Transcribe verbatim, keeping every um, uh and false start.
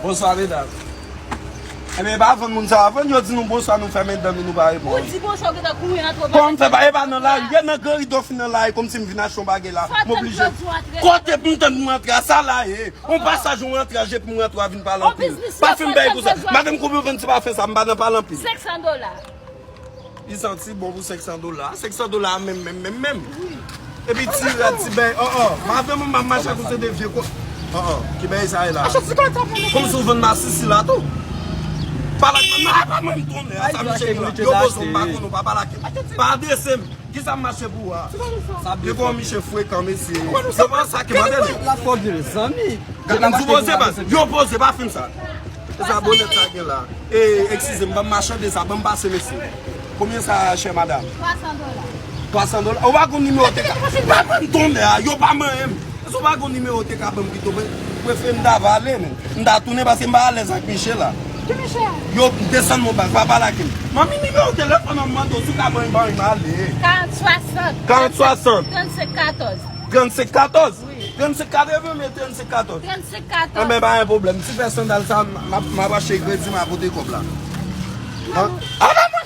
Bonswa, medam. Ebyen, e pa vann moun sa a vann, yo di nou bonswa, nou fèmen dan nou, nou pa reponn. Ou di bonswa, ou gentan kouri antre. Kòman m fè pa, e pa nan lari, gen nan gran rido fin nan lari, kòmsi m vin achte yon bagay la, m oblije. Kote pou m tann pou m antre a, sa la ye. On pasaj, on antre a, je pou m antre a, vin pale anpil. Pa fin bay pou sa. Madanm, konbyen w vann ti pafen sa, m pa nan pale anpil. Senk san dola. Li santi bon pou senk san dola. Senk san dola menm, menm, menm, menm. Epi ti rad, ti bèy, oh, oh. Madanm, m ap mache ak yon seri de vye ko. Oh, oh. Ki bèy sa ye la? Kòmsi w vann masisi la tou. Pale ak mwen, non, pa mwen m tounen. Sa misye gen la. Yo bozo, m pa konnen, w pa pale ak m. Pa adrese m. Kisa m mache pou a? Devan yon misye frekan, mesye. Yo pran sa ki mande li. La fò vye zanmi. Gad, m sou poze, baz. Yo poze, pa fin sa. E sa bonèt sa gen la. E, eskize m, ban m machande sa, ban m pase, mesye. Konbyen sa, chè madam? Twa san dola. Twa san dola. Ou pa gon nimewo te ka. Pa ban m tounen a, yo pa manyen m. Si w pa gon nimewo te ka ban m pito, mwen, mwen fè m ta vale, men. M ta tounen paske m pa alèz ak misye la. Ki misye a? Yo desann mwen baz, pa pale ak m. Manmi, nimewo telefòn an m mande w, si w ka ban m, ban m ale. Karant swasant. Karant swasant. Trannsenk katòz. Trannsenk katòz? Wi. Trannsenk katòz, men trannsenk katòz. Trannsenk katòz. Anben, pa gen pwoblèm. Si fè sandal sa, m ap, m ap achte kredi, m a pote kòb la. An? A, pa mwen!